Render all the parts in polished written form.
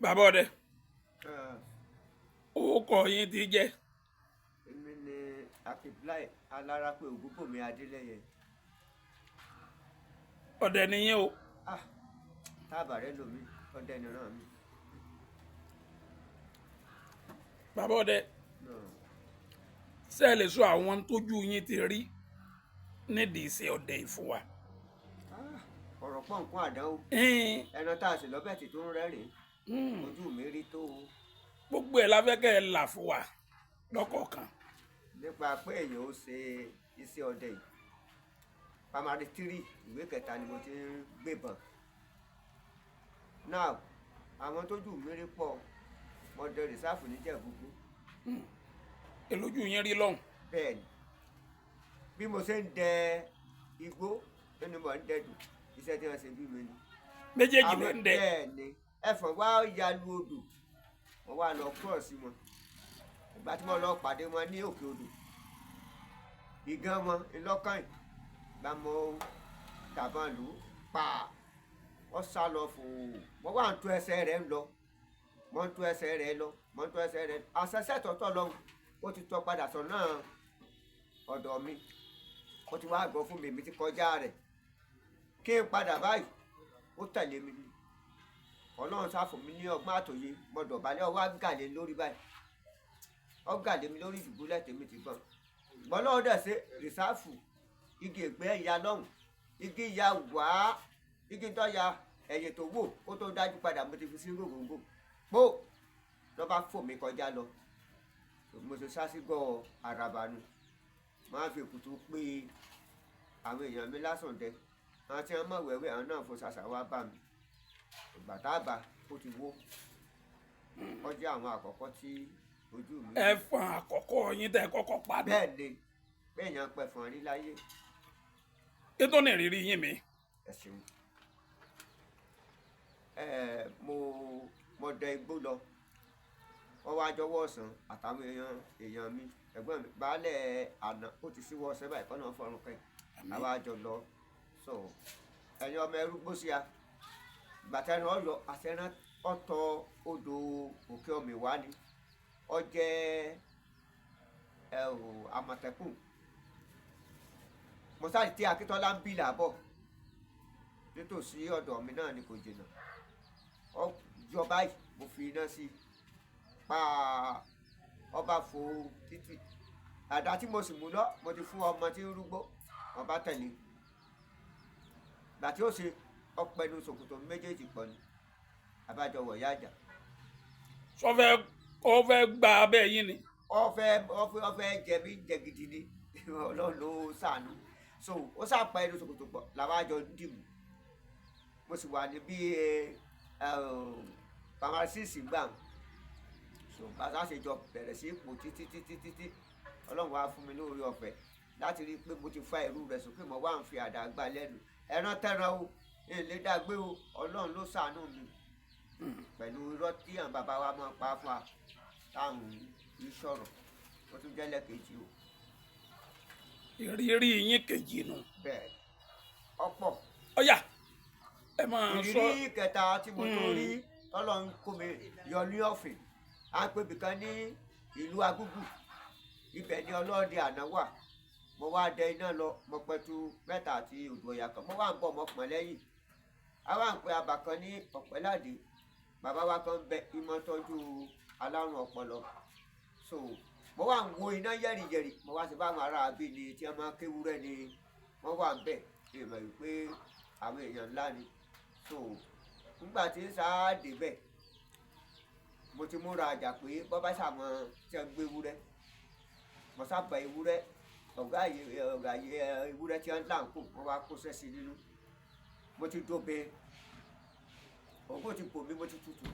Bàbá ọdẹ, orúkọ yín ti jẹ́? Èmi ni Akínbláì Alárápé Ògúnbòmí Adélẹ́yẹ. Ọdẹ nìyẹn o. Ah, táàbà rẹ lomi ọdẹ nìran mi. Bàbá ọdẹ, ṣé ẹ lè sọ àwọn tójú yín ti rí nídìí iṣẹ́ ọdẹ yìí fún wa? Ọ̀rọ̀ pọ̀npọ̀n àdánwò. Ẹran tá a sì lọ́bẹ̀ tí tó ń rẹ́rìn-ín, ojú mi rí tó o. Gbogbo ẹ̀ la fẹ́ kẹ́ ẹ là fún wa lọ́kọ̀ọ̀kan. Nípa pé èèyàn ó ṣe iṣẹ́ ọdẹ yìí, primary three, ìwé kẹta ni mo ti ń gbébọn. Now, àwọn tójú mi rí pọ̀. Mo dẹ rìsáàfù níjẹ̀búgbó. Èlójú yín rí lọ́hùn? Bẹ́ẹ̀ ni, bí mo ṣe ń dẹ igbó nínú mọ̀ ń dẹdùn, iṣẹ́ tí wọ́n ṣe bí mi ni. Méjèèjì ló ń dẹ. Bẹ́ẹ̀ ni, ẹ̀fọ̀n wá ya lu odò, wọ́n wá lọ kúrọ̀ sí wọn. Ìgbà tí mo lọ pàdé wọn ní òkè odò, ìgàn wọn ńlọ́kàn gbà, mo tàbọn lù ú pa, wọ́n sá lọ fò. Wọ́n wá ń tú ẹsẹ̀ rẹ̀ ń lọ, wọ́n ń tú ẹsẹ̀ rẹ̀ lọ, wọ́n ń tú ẹsẹ̀ rẹ̀. Àṣẹṣẹ́ tọ̀tọ̀ lọ́hùn, ó ti tọ́ padà sọ́nà ọ̀dọ̀ mi, ó ti wá gbọ́ fún mi, mi ti kọjá rẹ̀ kí n padà báyìí, ó tẹ̀lé mi ni. Ọlọ́run sá fún mi ní ọgbọ́n àtòye, mo dọ̀bálẹ̀, ọwọ́ gàlé lórí báyìí, ọ gàlé mi lórí ìdùbúlẹ̀, tèmi ti gbọ̀n gbọ́n. Lọ́wọ́ dẹ̀ ṣe rìsáàfù igi ìgbẹ́ ya lọ́hùn, igi ya wá, igi tó ya ẹ̀yìn tó wò kó tó dájú padà, mo ti fi sí gògóńgò pó lọ́ bá fò mí kọjá lọ. Mo ṣe sásígọ́ àràbà nu, máa fi èkútú pé àwọn èèyàn mi lásán dẹ, àwọn tí wọ́n mọ̀ wẹ́wẹ́, àwọn náà fò ṣàṣà wá bá mi. Ìgbà tá a bá ó ti wó, ọjọ́ àwọn àkọ́kọ́ tí ojú mi. Ẹ̀fọn àkọ́kọ́ yín tẹ́ kọ́kọ́ pa ni? Bẹ́ẹ̀ ni, bẹ́ẹ̀ yẹn pẹ̀fọn rí láyé. Kí tó ní ìrírí yín mi? Ẹ ṣeun. Ẹ mo dẹ igbó lọ, wọ́n wá jọwọ́ ọ̀sán àtàwọn èèyàn mi, ẹ̀gbọ́n mi baálẹ̀ àná, ó ti síwọ́ ọ̀sẹ̀ báyìí, kọ́nà fọrùn kẹ́. Àwa jọ lọ. So ẹ̀yin ọmọ ẹrú gbósíà, gbàtẹ́nu ọ̀yọ́ àtẹ̀rán ọ̀tọ̀ odò òkè ọ̀mì wá ni ọ jẹ́ ẹ ò Àmọ̀tẹ́kùn. Mo sáré tí Akíntọ́lá ń bí làbọ̀ nítòsí ọ̀dọ̀ mi náà ni, kò jìnnà. Ọ yọ báyìí, mo fi iná sí i pa, ọba fò títì. Àdá tí mo sì mú lọ, mo ti fún ọmọ tí ń rúgbó, wọn bá tẹ̀lé. Gbà tí ó ṣe ọpẹnu ṣòkòtò méjèèjì pọ̀ ni abájọ wọ̀ yá àjà. Sọfẹ ó fẹ́ gba abẹ́ yín ni? Ọfẹ jẹ mí jẹ gidi ni, Ọlọ́run ló ṣàánú. So ó ṣàpá ẹnu ṣòkòtò pọ̀ làwọn àjọ dìbò. Mo sì wà ní bí primary six gbà. So bàtà ṣe jọ bẹ̀rẹ̀ sí ipò títí títí títí, Ọlọ́run wá fún mi lórí ọ̀fẹ́ láti rí i pé mo ti fa ìrù rẹ̀ sókè, mo wá ń fi àdá gbá lẹ́nu. Ẹran tẹ́ran o, èlé dàgbé o. Ọlọ́run ló ṣàánú mi pẹ̀lú irọ́ tí àwọn bàbá wa máa pa fún wa táwọn yìí sọ̀rọ̀, ó tún jẹ́ lẹ́ẹ̀kejì o. Ìrírí yín kejì nù? Bẹ́ẹ̀, ọ̀pọ̀. Ọ̀yà, ẹ máa sọ. Ìrírí kẹta tí mo tún rí tọ́lọ́ ń kó mi yọ ní ọ̀fìn, à ń pè bìkan ní ìlú Agúgù, ibẹ̀ ni ọlọ́ọ̀dẹ àná wà. Mo wá dẹ iná lọ, mo pẹ̀tù mẹ́ta àti odò ọ̀yà kan. Mo wá ń bọ̀, mo pọ̀n lẹ́yìn. A wá ń pe abà kan ní Ọ̀pẹ́ládé, bàbá wa kan bẹ ìmọ̀ tọ́jú alárùn ọpọlọ. So mo wá ń wo iná yẹ̀rìyẹ̀rì, mo wá sí báwọn ará abí ni tí wọ́n máa kéwúrẹ́ ni wọ́n wà ń bẹ̀, èèmọ̀ wípé àwọn èèyàn ńlá ni. So nígbà tí ń sáà débẹ̀, mo ti múra àjà pé bọ́ bá sàmọ́ tí wọ́n gbé ewúrẹ́, mo sábà ewúrẹ́ ọ̀gá yìí, ọ̀gá yìí, ewúrẹ́ tí wọ́n ń là ń kó, wọ́n wá kó sẹ́sì nínú. Mo ti dóbe, ògùn ti bò mí, mo ti tutù,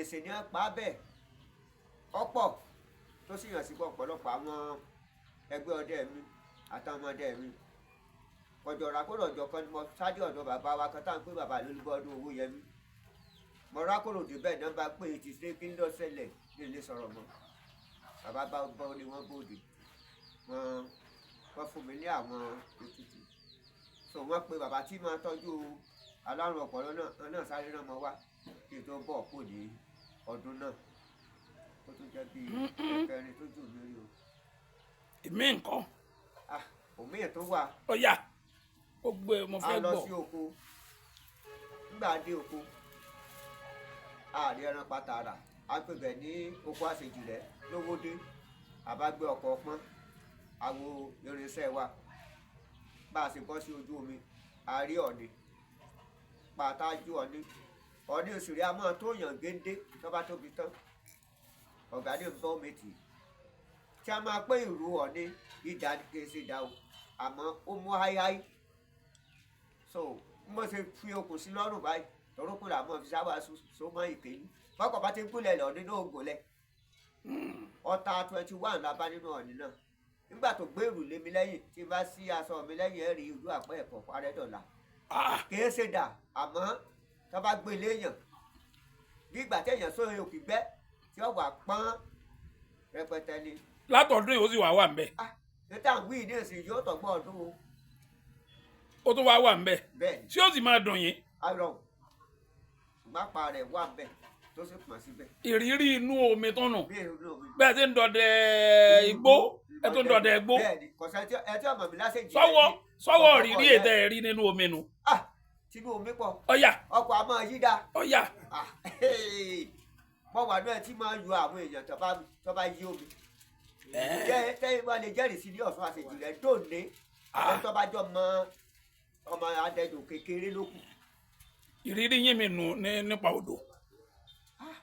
èsì ni wọ́n pa á bẹ́ẹ̀. Ọ̀pọ̀ tó sì yàn sí ọ̀pọ̀lọpọ̀ àwọn ẹgbẹ́ ọdẹ mi àtàwọn ọmọdé mi kọjọ rákòrò. Ọjọ́ kan ni mo ṣáájú ọ̀dọ̀ bàbá wa kan táwọn pé bàbá lólúbọ́dún owó yẹmí. Mo rákòrò débẹ̀ náà, bá pé ti ṣe kí n lọ ṣẹlẹ̀ ní ilé sọ̀rọ̀ mọ́. Bàbá bá bọ́ ni wọ́n bòde, wọ́n fún mi ní àwọn ètùtù. So wọ́n pe bàbá tí máa tọ́jú Alárùn ọpọlọ náà náà sáré rán mọ́ wá kí n tó bọ̀ kò ní ọdún náà. Ó tún jẹ́ bíi ẹ̀kẹrin tó jù mí rí o. Èmi nǹkan. Ah, òmíì tó wà. Ọ̀yà, ó gbé mo A fẹ́ lọ gbọ́. sí oko. Nígbà dé oko, a rí ẹran pa tààrà. A pè bẹ̀ ní oko àṣejù rẹ̀ lówódé. A bá gbé ọkọ̀ ọpọ́n, a wo irinṣẹ́ wa. Bá a ṣe bọ́ sí ojú omi, a rí ọ̀nì. Pàtàkì ọ̀nì. Ọ̀nì òṣèré a máa tó yàn géńdé tó bá tóbi tán. Ọ̀gá ní nǹkan omi tì. Tí a máa pé ìrù ọ̀nì, ìdá kìí ṣe ìdá o, àmọ́ ó mú háíháí. So bí mo ṣe fi okùn sí lọ́rùn báyìí, torókùn là mọ́ fi sábà so mọ́ ìkéyìí. Bọ́kọ̀ bá ti ń gúnlẹ̀ lọ nínú ògùnlẹ̀. Ọta 21 la bá nínú ọ̀nì náà. Nígbà tó gbé ìrù lé mi lẹ́yìn, tí n bá sí aṣọ mi lẹ́yìn ẹ̀ rí ìlú àpẹ́ ẹ̀kọ́ parẹ́ dọ̀la. Ah, Kìí ṣe dà, àmọ́ tó bá gbé léèyàn, bí ìgbà téèyàn sóye òkè gbẹ́ tí ó wà pọ́n rẹpẹtẹ ni. Látọ̀dún yìí ó sì wà wà ń bẹ̀. Ah, níta ń wí ní ìsìn yóò tọ̀gbọ́n ọdún o. Ó tún wá wà ń bẹ̀. Bẹ́ẹ̀ ni. Tí ó sì máa dùn yín. Ayọ̀, ṣùgbọ́n apá rẹ̀ wà ń bẹ̀ tó sì pọ̀n síbẹ̀. Ìrírí inú omi tó nù. Bí inú omi. Bẹ́ẹ̀ ti ń dọdẹ igbó, ẹ tó ń dọdẹ igbó. Bẹ́ẹ̀ ni, kò sẹ́ni ẹ tí ọmọ mi lásìkò. Sọ́wọ́ ìrírí ètò ẹ̀rí nínú omi nù. Ah, tinú omi pọ̀. Ọ̀yà. Ọkọ̀ a máa yí dá. Ọ̀yà. Ah, mo wà náà tí máa yọ àwọn èèyàn tó bá yí omi. Jẹ́ tẹ́yìn wá lè jẹ́rìí sí ní Ọ̀ṣun àṣejù rẹ̀ dòní. Àwọn tó bá jọ mọ ọmọ adẹ́dùn kékeré ló kù. Ìrírí yín mi nù nípa odò. Ah,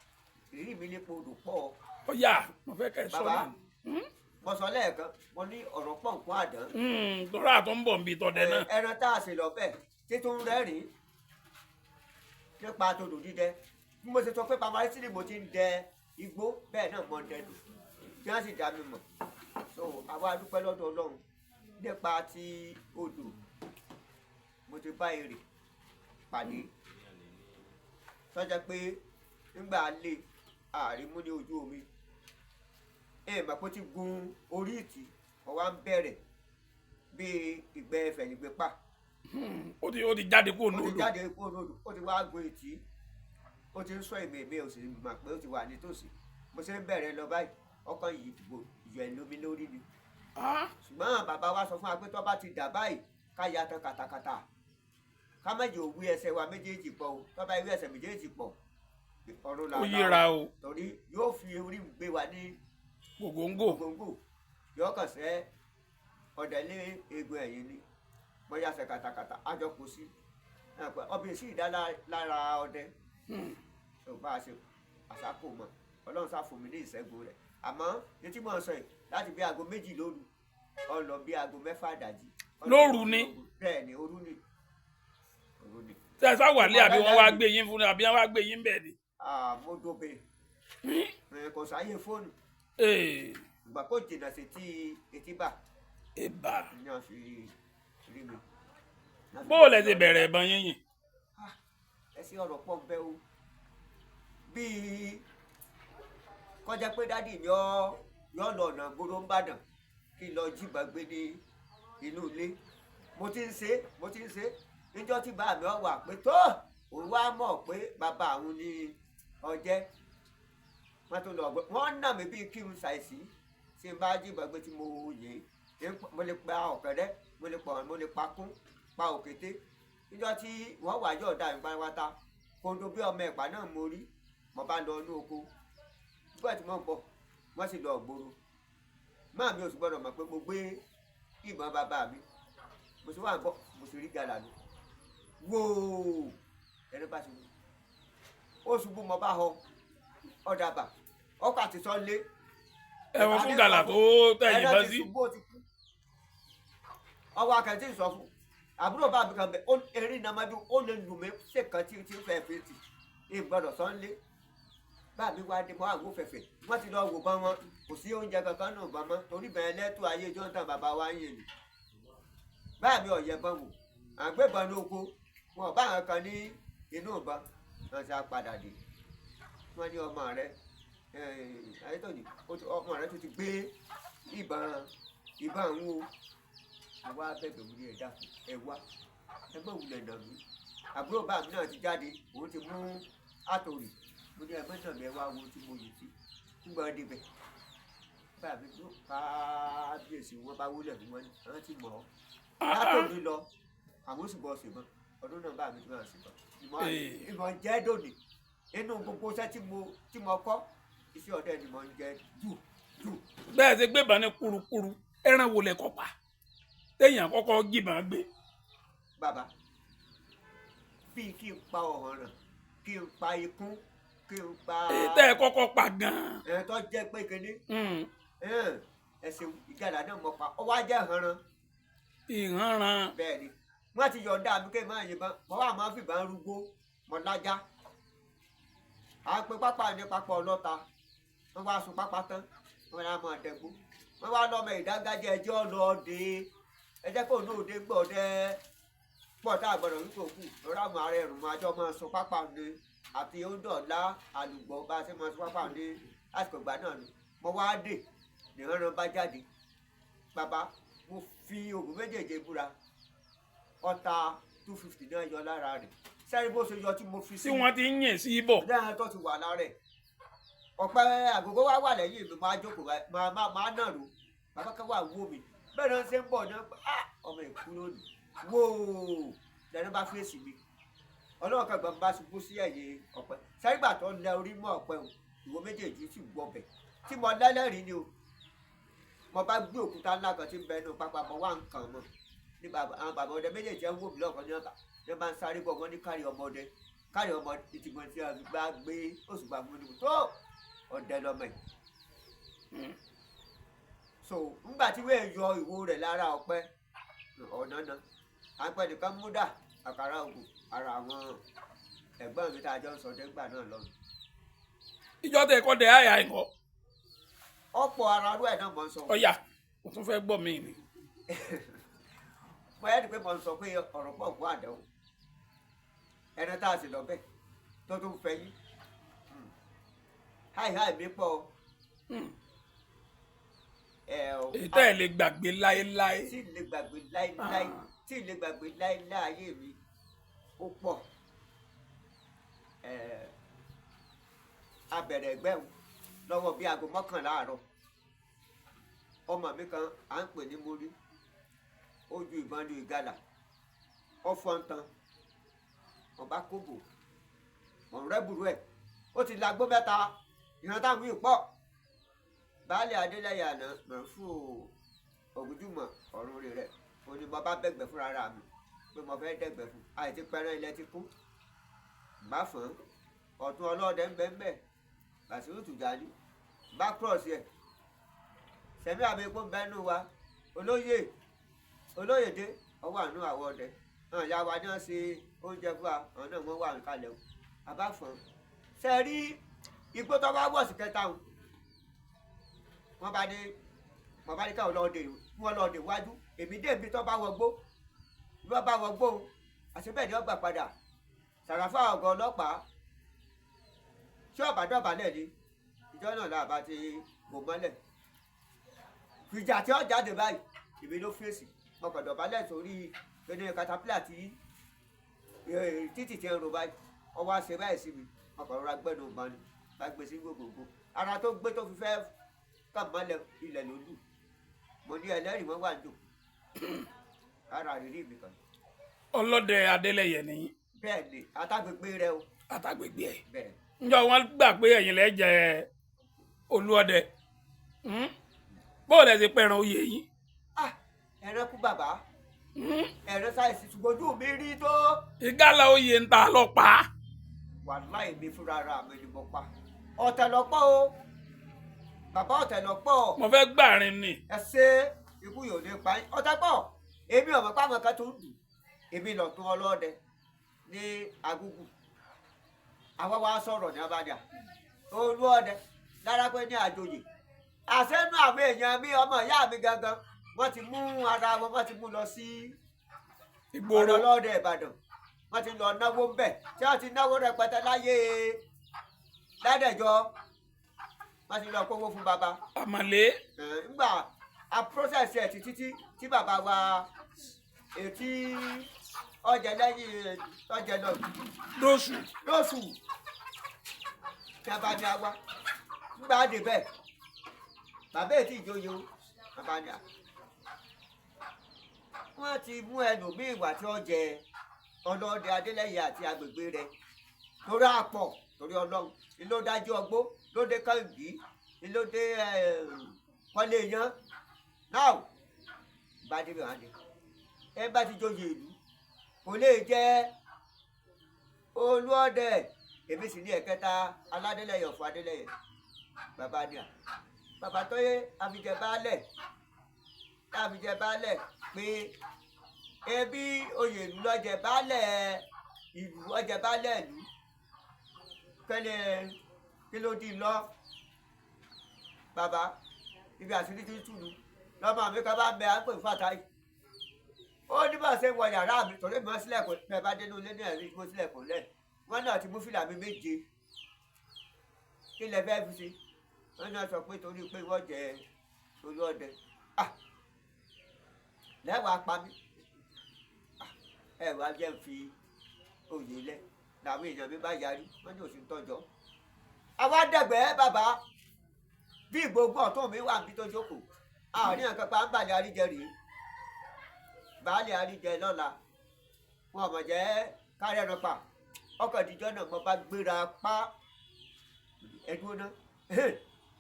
ìrírí mi nípa odò pọ̀. Ọ̀yà, mo fẹ́ kẹ́ ẹ sọ Bàbá, náà. mo sọ lẹ́ẹ̀kan, mo ní ọ̀rọ̀ pọ̀ nǹkan àdán. Tọ́lá àtọ́ ń bọ̀ nbí tọ́dẹ náà. Ẹran tá a ṣe lọ́bẹ̀ títún rẹ́rìn-ín nípa todò dídẹ. Bí mo ṣe sọ pé pamari sílẹ̀ mo ti ń dẹ igbó, bẹ́ẹ̀ náà mo ń dẹdù tí wọ́n sì dá mi mọ̀. So àwa dúpẹ́ lọ́dọ̀ Ọlọ́run nípa ti odò. Mo ti bá èrè pàdé sọ́jà pé nígbà lé àrímú ní ojú omi, ẹ mọ̀ pé ó ti gun orí ìtì, ó wá ń bẹ̀rẹ̀ bí ìgbẹ́ ẹfẹ̀ nígbẹ́ pa. Ó ti jáde kúrò Ó ti ní odò. jáde kúrò ní odò, ó ti wá gun ìtì, ó ti ń sọ èmi, èmi ò sì mọ̀ pé ó ti wà nítòsí. Mo ṣe ń bẹ̀rẹ̀ lọ báyìí, ọkàn yìí gbò yọ ẹ̀ lómi lórí ni. Ah, Ṣùgbọ́n bàbá wa sọ fún wa pé tó bá ti dà báyìí, ká ya tan kàtàkàtà, ká má jẹ́ òwú ẹsẹ̀ wa méjèèjì pọ̀ o. Tó bá wí ẹsẹ̀ méjèèjì pọ̀, ọ̀run là ó yíra o. Torí yóò fi orí gbé wa ní gògóńgò. Gbòǹgbò yóò kàn sẹ́ ọ̀dẹ̀ lé eegun ẹ̀yìn ni. Mo yà sẹ̀ kàtàkàtà, àjọ kò sí ọbẹ̀ sí ìdá lára ọdẹ tó bá a ṣe àṣàkò mọ̀. Ọlọ́run sá fún mi ní ìṣẹ́gun rẹ̀. Àmọ́ ní tí mò ń sọ yìí, láti bí aago 2 lóru ó lọ bí aago 6 ìdájí. Lóru ni? Bẹ́ẹ̀ ni, òru ni, òru ni. Tẹ ẹ sá wà lé àbí wọ́n wá gbé yín fún ni àbí wọ́n wá gbé yín bẹ́ẹ̀ ni? Ah, mo dóbe. Kò sáyé fóònù. Ìgbà kò jìnnà sí tí etí bà. Ìbà. Ní wọ́n fi rí mi. Bó o lẹ ti bẹ̀rẹ̀ ìbọn yínyìn? Ah, ẹ sí ọ̀rọ̀ pọ̀ nbẹ o. Bíi kọjá pé dádì mi yọ lọ ọ̀nà gbòòrò ńbàdàn kí n lọ jíba gbé ní inú ilé. Mo ti ń ṣe, mo ti ń ṣe. Níjọ́ tí bàbá mi wà pé tó, òun wá mọ̀ pé bàbá òun ni ọjẹ́. Wọ́n tún lọ gbé, wọ́n nà mí bíi kí n ṣàìsí. Tí n bá jíba gbé tí mo yè é, mo lè pa ọ̀kẹ́rẹ́, mo lè pọ̀, mo lè pa kún, pa òkété. Níjọ́ tí wọ́n wà yọ̀ ọ̀dà mi pátápátá, kóńdó bí ọmọ ẹ̀pà náà mo rí, mo bá lọ inú oko. Nígbà tí mo ń bọ̀, wọ́n sì lọ gbòòrò. Máà mi ò sì gbọ́dọ̀ mọ̀ pé mo gbé ìbọn bàbá mi. Mo sì wà ń bọ̀, mo sì rí gàlà mi. Wóò! Ẹni bá ṣubú. Ó ṣubú, mo bá họ. Ọ̀dà bà. Ọkọ̀ àti sọ́lé. Ẹ̀wọ̀n fún gàlà tó tẹ̀yìn bá Ẹran ti sí. ṣubú, ó ti kú. Ọwọ́ akẹ́tì sọ fún. Àbúrò bá mi kan bẹ̀, erin náà máa dún, ó lè lù mí ṣèkan tí tí fẹ́ fi tì. Ìgbọ́dọ̀ sọ́nlé. Bá mi wá dé mọ́ àwọn fẹ̀fẹ̀. Wọ́n ti lọ wò bá wọn. Kò sí oúnjẹ kankan nù bá mọ́. Torí bẹ̀rẹ̀ lẹ́tọ́ ayé Jonathan bàbá wa ń yè ni. Bá mi ọ̀yẹ̀ bọ́n wò. À ń gbé bọn ní oko. Wọn ò bá àwọn kan ní inú ìbọn. Wọ́n ti á padà dé. Wọ́n ní ọmọ rẹ̀, Ayétòní, ọmọ rẹ̀ tó ti gbé ìbọn ń wo. Mo wá bẹ̀bẹ̀ mo ní ẹ dákun, ẹ wá. Ẹ má wulẹ̀ nà mí. Àbúrò bá mi náà ti jáde, òun ti mú àtòrì. Mo ní ẹgbẹ́ náà mi, ẹ wá wo tí mo yìí sí nígbà débẹ̀. Bá mi dúró, kábíyèsí, wọn bá wúlẹ̀ fún wọn ní àwọn ti mọ̀ ọ́ látòrí lọ, àwọn sì bọ́ ṣèbọn ọdún náà. Bá mi ti máa ṣèbọn ìmọ̀ ìmọ̀ jẹ́ dòní inú gbogbo iṣẹ́ tí mo kọ́, iṣẹ́ ọdẹ ni mo ń jẹ jù jù. Bẹ́ẹ̀ ṣe gbébọn ní kurukuru, ẹran wo lẹ kọ́ pa téèyàn kọ́kọ́ jìbọn gbé? Bàbá, bíi kí n pa ọ̀hànràn, kí n pa ikún, kí n pa. Èyí tẹ́ ẹ kọ́kọ́ pa gan-an. Ẹ̀ tó jẹ́ pé kinní ẹ̀sìn ìgalà náà mọ̀ pa, ọ wá jẹ́ hànràn. Ìhànràn. Bẹ́ẹ̀ ni, wọ́n ti yọ̀ǹda mi kí n máa yìnbọn, mo wá máa fìbọn rúgbó, mo lájá. À ń pe pápá ní pápá ọlọ́ta, wọ́n wá sun pápá tán, wọ́n náà máa dẹ́gbó, wọ́n wá lọ́mọ ìdágájẹ́ ẹjọ́ lọ́ọ́dẹ, ẹjẹ́ kò ní òde gbọ́dẹ́ pọ̀ tá a gbọ́dọ̀ wípé òkú lọ́rọ̀ àwọn ará ẹ̀rùn máa jọ máa sun pápá ní àti ondọ̀lá àlùgbọ́ bá a ṣe máa sun pápá ní lásìkò ìgbà náà ni mo wá dé nìran bá jáde. Bàbá, mo fi oògùn méjèèjì búra, ọta 250 náà yọ lára rẹ̀ sẹ́rí bó ṣe yọ tí mo fi tí wọ́n ti ń yìn sí bọ̀. Náà tó ti wà lára ẹ̀, ọ̀pẹ àgógó wá wà lẹ́yìn mi, máa jókòó, máa máa máa nà ró. Bàbá kan wà wò mí bẹ́ẹ̀ náà ṣe ń bọ̀ náà, ah, ọmọ ìkú lónìí wò ó lẹ́nu bá fèsì mi, ọlọ́run kan gbọ́n bá ṣubú sí ẹ̀yìn ọ̀pẹ sẹ́rígbà tó lẹ orí mọ́ ọ̀pẹ o, ìwo méjèèjì sì gbọbẹ̀ tí mo lẹ́lẹ́rìí ni o. Mo bá gbé òkúta ńlá kan tí ń bẹ inú pápá, mo wá nǹkan mọ́ ní bàbá. Àwọn bàbá ọdẹ méjèèjì ń wò mí lọ́kàn ní ọ̀bà ní wọ́n bá ń sáré bọ̀, wọ́n ní kárí ọmọ ọdẹ, kárí ọmọ ìtìgbọ̀n tí a fi gbá gbé òṣùpá fún mi tó ọdẹ lọmọ yìí. So ńgbà tí wọ́n yọ ìwo rẹ̀ lára ọ̀pẹ ọ̀nà náà, àpẹ nìkan mú dà àkàrà ògùn ara àwọn ẹ̀gbọ́n mi tá a jọ ń sọ dẹ́gbà náà lọ́nà. Ìjọ tẹ kọ́ dẹ àyà ẹ̀kọ́. Ọ̀pọ̀ ara rú ẹ̀ náà mọ̀ ń sọ. Ọ̀yà kò tún fẹ́ gbọ́ mi ni. Mo yẹ́ ni pé mo ń sọ pé ọ̀rọ̀ pọ̀ fún àdánwò ẹran tá a sì lọ bẹ́ẹ̀ tó tún fẹ́ yín háì háì mi pọ̀ ẹ ọ. Èyí tẹ́ ẹ lè gbàgbé láéláé. Tí ì lè gbàgbé láéláé, tí ì lè gbàgbé láéláé ayé mi, ó pọ̀. Ẹ a bẹ̀rẹ̀ ẹgbẹ́ òun lọ́wọ́ bíi aago 11 àárọ̀. Ọmọ mi kan à ń pè ní Múrí, ó ju ìbọn lu ìgalà, ó fọ́n tán, ọba kóbò ọ̀rẹ́ burú ẹ̀, ó ti lagbó mẹ́ta ìran táwọn yìí pọ̀. Baálé Adélẹ́yẹ àná mọ̀fú Ògúnjùmọ̀ ọ̀run rẹ̀ ó ní mo bá bẹ̀gbẹ̀ fúnra ra mi pé mo fẹ́ dẹ̀gbẹ̀ fún àìtí pẹ́rẹ́ ilẹ̀ ti kú bá fọ́n ọ̀tún ọlọ́ọ̀dẹ ń bẹ́ ń bẹ́ Bàṣírù Tùjání bá cross ẹ̀ sẹ̀mí àbẹ̀kọ́ ń bẹ́nu wa, olóyè olóyèdè ọwọ́ àánú àwọ̀ ọdẹ àwọn ìyá wa ní wọ́n ṣe oúnjẹ fún wa, àwọn náà wọ́n wà níkàlẹ̀ o àbáfọ́n ṣe rí igbó tó bá wọ̀ sí kẹta o. Wọ́n bá ní wọ́n bá ní káwọn lọ́ọ́ dè, wọ́n lọ́ọ́ dè wájú, èmi dé ibi tó bá wọgbó, bí wọ́n bá wọgbó o àti bẹ́ẹ̀ ni wọ́n gbà padà. Sàràfà ọ̀gá ọlọ́pàá tí ọ̀bà dọ̀bálẹ̀ ni ìjọ náà làbá ti bò mọ́lẹ̀ fìjà tí ó jáde báyìí, èmi ló fèsì, mo kàn dọ̀bálẹ̀ sórí kíní katapila tí títì tí ń ro báyìí, ọwọ́ àṣẹ báyìí sí mi, mo kàn rọra gbẹ́nu ìbọn ni bá gbé sí gbogbogbò ara tó gbé tó fi fẹ́ kàn mọ́lẹ̀, ilẹ̀ ló lù. Mo ní ẹlẹ́rìí wọn wà ń jò ara rírí mi kan. Ọlọ́dẹ Adélẹ́yẹ ni. Bẹ́ẹ̀ ni, àtàgbègbè rẹ o. Àtàgbègbè ẹ̀. Bẹ́ẹ̀. Njọ wọn gbà pé ẹ̀yin lẹ jẹ olúọdẹ, bóòlù ẹ ti pẹran oyè yín? Ah, ẹran kú bàbá, ẹran sáìsì, ṣùgbọ́n ojú mi rí tó. Ìgalà oyè ń ta lọ pa. Wàláì, mi fúnra ra mi ni mo pa. Ọ̀tẹ̀ lọ́pọ̀ o bàbá, ọ̀tẹ̀ lọ́pọ̀. Mo fẹ́ gbàrin ni. Ẹ ṣe ikú yóò lè pa yín. Ọ̀tẹ̀ pọ̀, èmi ọ̀mọ̀ pàmò kan tó ń dùn èmi lọ̀tún ọlọ́dẹ ní Agúgù. Àwa wa sọ̀rọ̀ ní abájà olúọdẹ lára pé ní àjòyè àṣẹnú àwọn èèyàn mi, ọmọ ìyá mi gangan, wọ́n ti mú ara wọn, wọ́n ti mú lọ sí ìgboro ọlọ́dẹ Ìbàdàn, wọ́n ti lọ náwó ń bẹ̀ tí wọ́n ti náwó rẹpẹtẹ láyé ládẹjọ́, wọ́n ti lọ kówó fún bàbá. Àmàlé. Ńgbà a process ẹ̀ títí tí bàbá wa ètí Ọjà lẹ́yìn ọjà lọ Lóṣù. Lóṣù tí a bá ní a wá nígbà dé bẹ́ẹ̀, bàbá ètí ìjòyè o, bàbá ní a wọ́n ti mú ẹlòmíì wá tí ó jẹ ọlọ́dẹ Adélẹ́yẹ àti agbègbè rẹ̀, torí àpọ̀, torí Ọlọ́run ló dájú ọgbó lóde kàǹgì lóde kọ́lé yan náà bá dé bẹ́ẹ̀ wá dé. Ẹ bá ti joyè ìlú kò lè jẹ́ olúọdẹ. Èmi sì ní ẹ̀kẹta aládélẹ́yẹ ọ̀fọ̀ Adélẹ́yẹ. Bàbá ni à bàbá tó yẹ àfijẹ baálẹ̀, àfijẹ baálẹ̀ pé ẹbí oyè ìlú lọ́jẹ baálẹ̀ ìlú, ọjẹ baálẹ̀ ìlú kẹlẹ. Kí ló di lọ bàbá? Ibi àṣírí tí ń túlù lọ́mọ mi kan bá ń bẹ, à ń pè fàtáì. Ó ní bá ṣe wọ yàrá mi torí mi wọ́n sílẹ̀kùn bẹ́ẹ̀ bá dénú ilé náà rí, mo sílẹ̀kùn lẹ̀, wọ́n náà ti mú fìlà mi 7. Kí lẹ fẹ́ fi ṣe? Wọ́n náà sọ pé torí pé wọ́n jẹ olú ọdẹ. Ah, lẹ́wàá pa mí. Ah, ẹ wá jẹ́ ń fi oyè lẹ̀. Làwọn èèyàn mi bá yarí, wọ́n ní òsì ń tọ́jọ́. Àwa dẹ̀gbẹ́ bàbá bí gbogbo ọ̀tún mi wà níbi tó jókòó àárín nǹkan pa ń bàlẹ̀ àríjẹ rèé, baálé àríjẹ lọ́la wọn ò mọ̀ jẹ́ kárẹ́ ẹran pa. Ọkọ̀ ìdíjọ́ náà mo bá gbéra pa ẹdúró náà,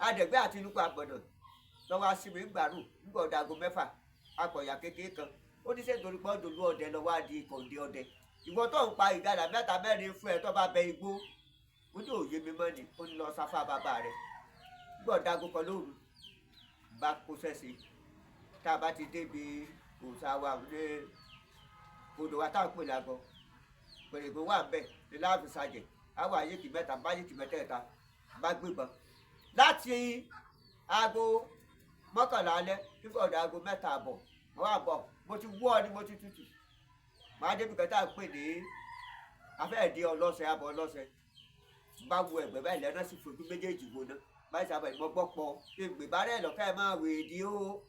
adẹ̀gbẹ́ àti inú àgbọ̀nà lọ́wọ́ asinmi gbàrú. Nígbà ọ̀dà aago 6, akọ̀yà kékeré kan ó ní sẹ́yìn torí pọ́ńdù olú ọdẹ lọ́wọ́ á di kọ̀ǹdé ọdẹ. Ìwọ tó ń pa ìgalà mẹ́ta mẹ́rin fún ẹ tó bá bẹ igbó, ó ní òye mi mọ́ ni. Ó ní lọ sáfà bàbá rẹ̀. Nígbà ọ̀dà aago 1 lóru bá kó sẹ́sẹ̀, tá a bá ti débi òòṣà wa ní odò wa táwọn pè lágọ pèrègò wà ń bẹ ní láàfin sàjẹ, àwọn àyèkì mẹ́ta bá yèkì mẹ́tẹ̀ẹ̀ta bá gbébọn láti aago 11 alẹ́. Nígbà ọ̀dọ̀ aago 3:30 mo wà bọ̀, mo ti wọ́ ni mo ti tutù, màá débi kẹta ń pè ní afẹ́ẹ̀dí ọlọ́sẹ̀ abọ́ ọlọ́sẹ̀ bá wo ẹ̀gbẹ́ báyìí lẹ́nà sì fojú méjèèjì wo ná báyìí sábà ìmọ̀ gbọ́ pọ̀ ìgbè bá rẹ̀ lọ́kẹ́ ẹ̀ máa wè dí o.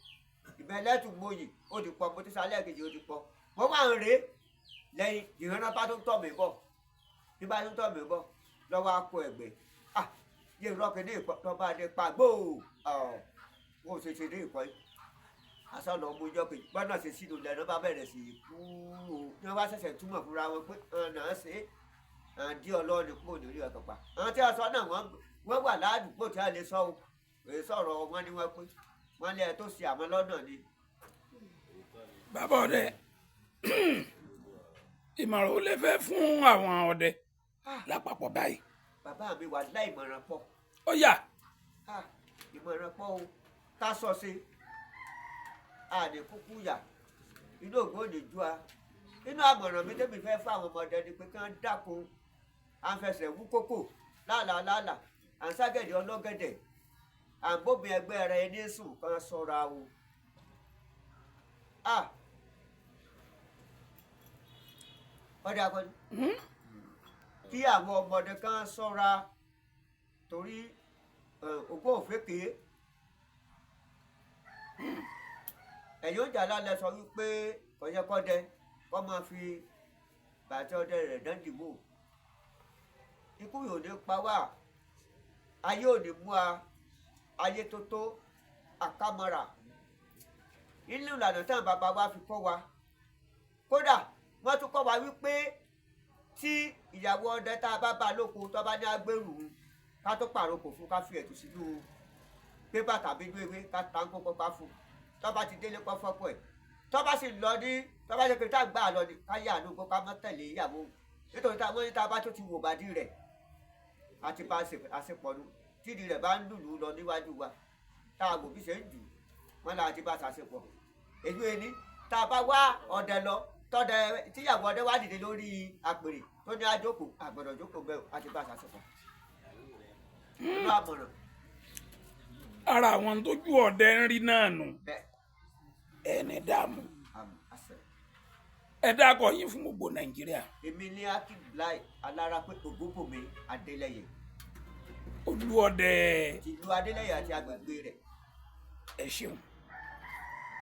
Ìbẹ̀lẹ́tù mọ́yì ó ti pọ̀, mo ti sálẹ̀ kejì ó ti pọ̀, mo wà ń rè é lẹ́yìn ìrànlọ́ bá tó ń tọ̀ mí bọ̀, bí bá tó ń tọ̀ mí bọ̀ lọ́wọ́ akọ ẹ̀gbẹ́, ah, yé rọ́ọ̀kì ní ìpọ́ tó bá dé pàgbó ọ̀ wọ́n ò ṣe ṣe ní ìpọ́ yìí asọ́nà ọmọ ọjọ́ kejì gbọ́dọ̀ ṣe sínú lẹ́nu bá bẹ̀rẹ̀ sí í kú o. Ní wọ́n bá ṣẹ̀ṣẹ̀ túmọ̀ fúnra wọn pé ọ̀nà ṣe é àǹdí ọlọ́ọ̀ni kúrò lórí ọkọ̀ pa àwọn tí wọ́n sọ náà, wọ́n wà ládùúgbò tí wọ́n lè sọ o. Èyí sọ̀rọ̀ wọn ni wọ́n pé wọ́n lé ẹ tó ṣe àwọn lọ́nà ni. Bàbá ọdẹ, ìmọ̀ràn ó lè fẹ́ fún àwọn ọdẹ lápapọ̀ báyìí? Bàbá mi, wà láì ìmọ̀ràn pọ̀. Ó yá. Ah, ìmọ̀ràn pọ̀ o. Ká sọ sí àní kúkú yà inú ògbó ò ní jú a. Inú àmọ̀ràn mi tẹ́mi fẹ́ fún àwọn ọmọdé ni pé kí wọ́n dákun, à ń fẹsẹ̀ wú kókò lálàálàlà, à ń ságẹ̀dẹ̀ ọlọ́gẹ̀dẹ̀, à ń bóbi ẹgbẹ́ rẹ ní sùn kan, ṣọ́ra o. Ah, ọdẹ akọni, kí àwọn ọmọdé kan ṣọ́ra torí ògbó òfékè ẹ̀yin oúnjẹ alálẹ̀ sọ wípé kọ̀yẹ́kọ́dẹ kọ́ máa fi bàtí ọdẹ rẹ̀ dán dìbò. Ikú yóò ní pa wá, ayé ò ní mú a, ayé tó tó àkàmọ́ra nínú ìlànà táwọn bàbá wa fi kọ́ wa. Kódà wọ́n tún kọ́ wa wípé tí ìyàwó ọdẹ tá a bá bá lóko, tó bá ní agbèrú, ká tó pàrokò fún, ká fi ẹ̀tù sínú pépà tàbí inú ewé, ká ta ń kókó pa fún. Tó bá ti délé, kọ́ fọ́pọ̀ ẹ̀. Tó bá sì lọ ní, tó bá ṣe pé tá a gbà lọ ní, ká yà lóko, ká má tẹ̀lé ìyàwó, nítorí táwọn ní tá a bá tó ti wò bàdí rẹ̀ àti bá àṣepọ̀ nu, tídìí rẹ̀ bá ń lùlù lọ níwájú wa, tá a wò bí ṣe ń jù wọ́n là ti bá ṣàṣepọ̀. Èyí ẹni tá a bá wá ọdẹ lọ, tọdẹ tíyàwó ọdẹ wá dìde lórí àpèrè tó ní àjókòó, àgbọ̀dọ̀ jókòó bẹ́ẹ̀, àti bá ṣàṣepọ̀ nínú àmọ̀ràn. Ara àwọn tójú ọdẹ ń rí náà nù. Bẹ́ẹ̀. Ẹni dààmú. Àmì àṣẹ. Ẹ dákọ̀ yín fún gbogbo Nàìjíríà. Èmi ní Akíbláì Alára pé Ògúnbùnmi Adélẹyẹ. Olú ọdẹ. Tìlú Adélẹyẹ àti agbègbè rẹ̀. Ẹ ṣeun.